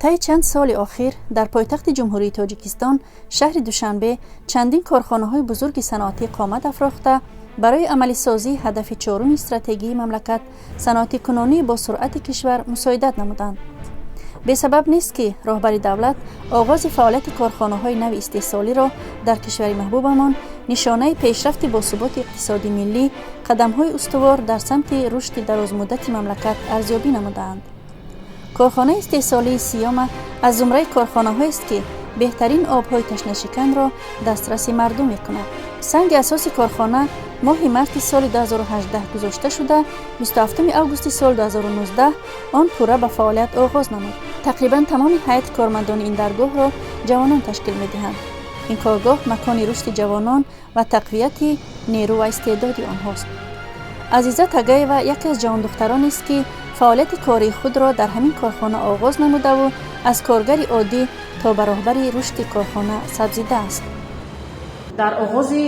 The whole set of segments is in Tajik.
Таи чанд соли охир дар пойтахти Ҷумҳурии Тоҷикистон, шаҳри Душанбе, чандин корхонаҳои бузурги саноатӣ қомат афрохта, барои амалисозии ҳадафи чоруми стратегии мамлакат, саноатикунонии бо суръати кишвар, мусоидат намуданд. Бесабаб нест, ки роҳбари давлат оғози фаъолияти корхонаҳои нави истеҳсолиро дар кишвари маҳбубамон нишонаи пешрафти босуботи иқтисоди миллӣ, қадамҳои устувор дар самти рушди дарозмуддати мамлакат арзёбӣ намудаанд. Корхонаи истеҳсолии Сиёма аз зумраи корхонаҳоест, ки беҳтарин обҳои ташнашиканро дастраси мардум мекунад. Санги асоси корхона моҳи марти соли 2018 гузошта шуда, 27 августи соли 2019 он пурра ба фаъолият оғоз намуд. Тақрибан тамоми ҳайати кормандони ин даргоҳро ҷавонон ташкил медиҳанд. Ин коргоҳ макони рушди ҷавонон ва тақвияти нерӯ ва истеъдоди онҳост. Азиза Тагаева яке аз ҷавондухтаронест, ки фаъолияти кории худро дар ҳамин корхона оғоз намудаву аз коргари оддӣ то ба роҳбари рушди корхона сабзидааст. Дар оғози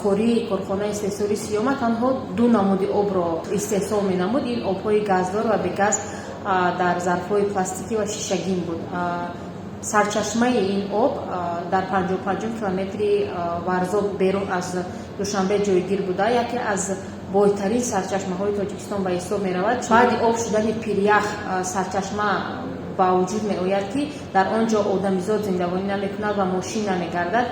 кории корхонаи истеҳсоли Сиёма танҳо ду намуди обро истеҳсол менамуд. Ин обҳои газдор ва бегаз дар зарфҳои пластикӣ ва шишагин буд. Сарчашмаи ин об дар 55-ум километри Варзоб берун аз Душанбе ҷойгир буда, яке аз бойтарин сарчашмаҳои Тоҷикистон ба ҳисоб меравад. Баъди об шудани пирях сарчашма ба вуҷуд меояд, ки дар он ҷо одамизод зиндагонӣ намекунад ва мошин намегардад.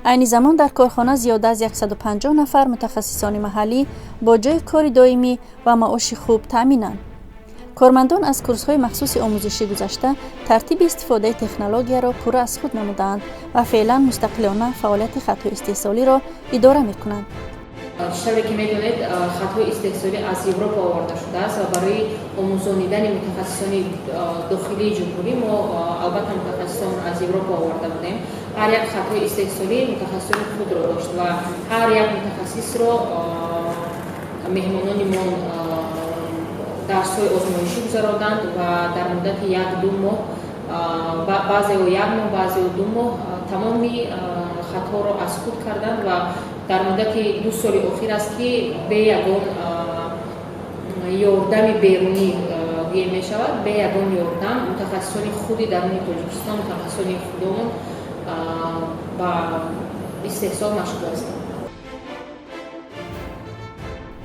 Айни замон дар корхона зиёда аз 150 нафар мутахассисони маҳаллӣ бо ҷойи кори доимӣ ва маоши хуб таъминанд. Кормандон аз курсҳои махсуси омӯзишӣ гузашта, тартиби истифодаи технологияро пурра аз худ намудаанд ва феълан мустақилона фаъолияти хатҳои истеҳсолиро идора мекунанд. Чӣ ки медонед, хатҳои истеҳсолӣ аз Европа оварда шудааст ва барои омӯзонидани мутахассисони дохилии ҷумҳурӣ мо албатта мутахассисон аз Европа оварда будем. Ҳар як хатҳои истеҳсолӣ мутахассисони худро дошт ва ҳар як мутахассисро меҳмонони мо дарсҳои озмоишӣ гузаронданд ва дар муддати 1-2 моҳ, баъзео як моҳ, баъзео 2 моҳ, тамоми хатҳоро аз худ карданд. Ва дар муддати 2 соли охир аст, ки бе ягон ёрдами берунӣ гӯем мешавад, бе ягон ёрдам мутахассисони худи даруни Тоҷикистон, мутахассисони худомон ба истеҳсол машғул ҳастанд.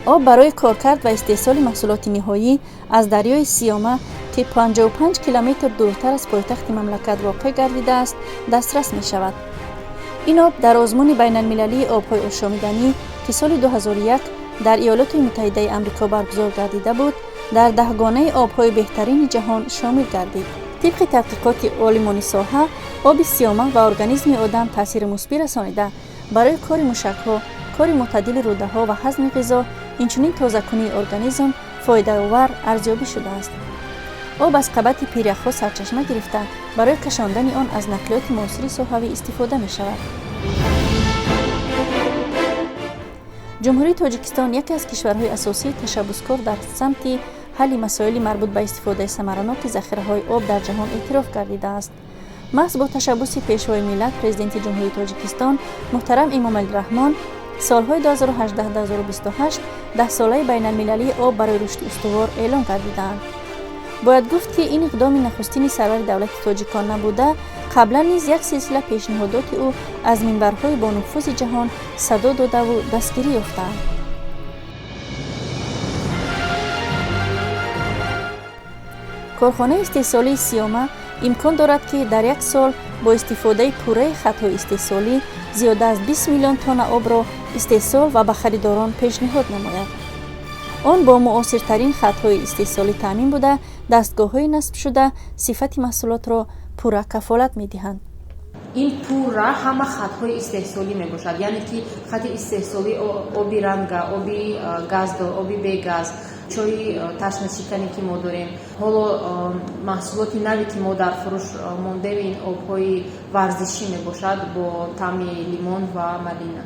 Об барои коркард ва истеҳсоли маҳсулоти ниҳоӣ аз дарёи Сиёма, ки 55 километр дуртар аз пойтахти мамлакат воқеъ гардидааст, дастрас мешавад. Ин об дар озмуни байналмилалии обҳои ошомиданӣ, ки соли 2001 дар Иёлоти Муттаҳидаи Амрико баргузор гардида буд, дар даҳгонаи обҳои беҳтарини ҷаҳон шомил гардид. Тибқи тадқиқоти олимони соҳа, оби Сиёма ба организми одам таъсири мусбӣ расонида, барои кори мушакҳо, кори мӯътадили рӯдаҳо ва ҳазми ғизо, инчунин тозакунии организм фоидаовар арзёбӣ шудааст. Об аз қабати пиряхҳо сарчашма гирифта, барои кашондани он аз нақлиёти муосири соҳавӣ истифода мешавад. Ҷумҳурии Тоҷикистон яке аз кишварҳои асосии ташаббускор дар самти ҳалли масоили марбут ба истифодаи самараноки захираҳои об дар ҷаҳон эътироф гардидааст. Маҳз бо ташаббуси Пешвои миллат, Президенти Ҷумҳурии Тоҷикистон муҳтарам Эмомалӣ Раҳмон, солҳои 2018-2028 даҳсолаи байналмилалии об барои рушди устувор эълон гардидаанд. Бояд гуфт, ки ин иқдоми нахустини сарвари давлати тоҷикон набуда, қаблан низ як силсила пешниҳодоти ӯ аз минбарҳои бонуфузи ҷаҳон садо додаву дастгирӣ ёфтаанд. Корхонаи истеҳсолии Сиёма имкон дорад, ки дар як сол бо истифодаи пурраи хатҳои истеҳсолӣ зиёда аз 20 миллион тонна обро истеҳсол ва ба харидорон пешниҳод намояд. Он бо муосиртарин хатҳои истеҳсолӣ таъмин буда, дастгоҳҳои насбшуда сифати маҳсулотро пурра кафолат медиҳанд. Ин пурра ҳама хатҳои истеҳсолӣ мебошад, яъне ки хати истеҳсолии оби ранга, оби газдор, оби бегаз, чойи ташнашикане, ки мо дорем. Ҳоло маҳсулоти наве, ки мо дар фурӯш мондем, ин обҳои варзишӣ мебошад бо таъми лимон ва малина.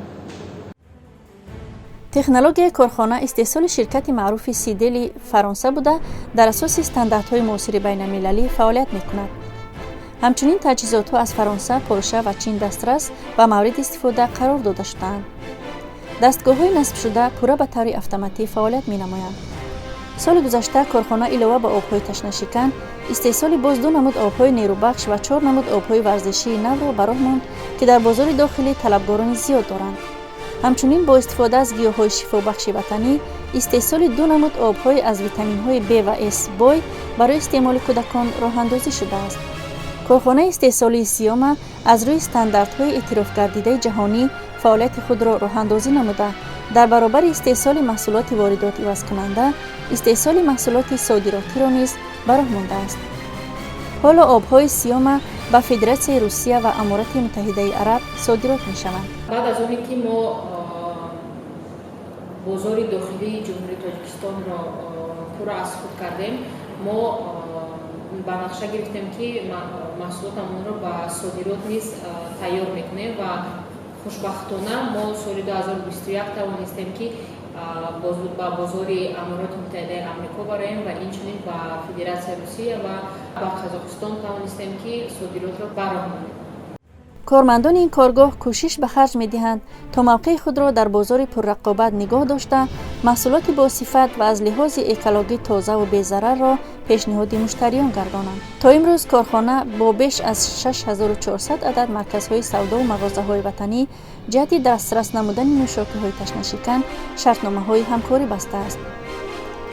Технологияи корхона истеҳсоли ширкати маъруфи Сидели Фаронса буда, дар асоси стандартҳои муосири байналмилалӣ фаъолият мекунад. Ҳамчунин таҷҳизотҳо аз Фаронса, Полша ва Чин дастрас ва мавриди истифода қарор дода шудаанд. Дастгоҳҳои насбшуда пурра ба таври автоматӣ фаъолият менамоянд. Соли гузашта корхона илова ба обҳои ташнашикан истеҳсоли боз ду намуд обҳои нерӯбахш ва чор намуд обҳои варзишии навро ба роҳ монд, ки дар бозори дохилӣ талабгорони зиёд доранд. Ҳамчунин бо истифода аз гиёҳҳои шифобахши ватанӣ истеҳсоли ду намуд обҳои аз витаминҳои Б ва С бой барои истеъмоли кӯдакон роҳандозӣ шудааст. Корхонаи истеҳсолии «Сиёма» аз рӯи стандартҳои эътирофгардидаи ҷаҳонӣ фаъолияти худро роҳандозӣ намуда, дар баробари истеҳсоли маҳсулоти воридот ивазкунанда истеҳсоли маҳсулоти содиротиро низ ба роҳ мондааст. Ҳоло обҳои «Сиёма» ба Федератсияи Русия ва Аморати Муттаҳидаи Араб содирот мешаванд. Баъд аз оне ки мо бозори дохилии Ҷумҳурии Тоҷикистонро пурра аз худ кардем, мо ба нақша гирифтем, ки маҳсулотамонро ба содирот низ тайёр мекунем ва хушбахтона мо соли 2021 тавонистем, ки ба бозори Амороти Муттаҳидаи Амрико бароем ва инчунин ба Федератсияи Русия ва ба Қазоқистон тавонистем, ки содиротро ба роҳ монем. Кормандони ин коргоҳ кӯшиш ба харҷ медиҳанд, то мавқеи худро дар бозори пуррақобат нигоҳ дошта, маҳсулоти босифат ва аз лиҳози экологӣ тозаву безарарро пешниҳоди муштариён гардонанд. То имрӯз корхона бо беш аз 6400 адад марказҳои савдову мағозаҳои ватанӣ ҷиҳати дастрас намудани нӯшокиҳои ташнашикан шартномаҳои ҳамкорӣ бастааст.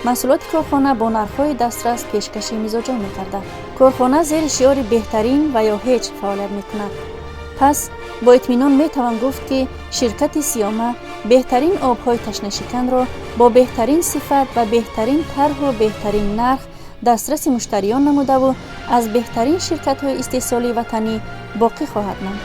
Маҳсулоти корхона бо нархҳои дастрас пешкаши мизоҷон мегардад. Корхона зери шиори «беҳтарин ва ё ҳеҷ» фаъолият мекунад. Пас бо итминон метавон гуфт, ки ширкати «Сиёма» беҳтарин обҳои ташнашиканро бо беҳтарин сифат ва беҳтарин тарҳу беҳтарин нарх дастраси муштариён намудаву аз беҳтарин ширкатҳои истеҳсолии ватанӣ боқӣ хоҳад монд.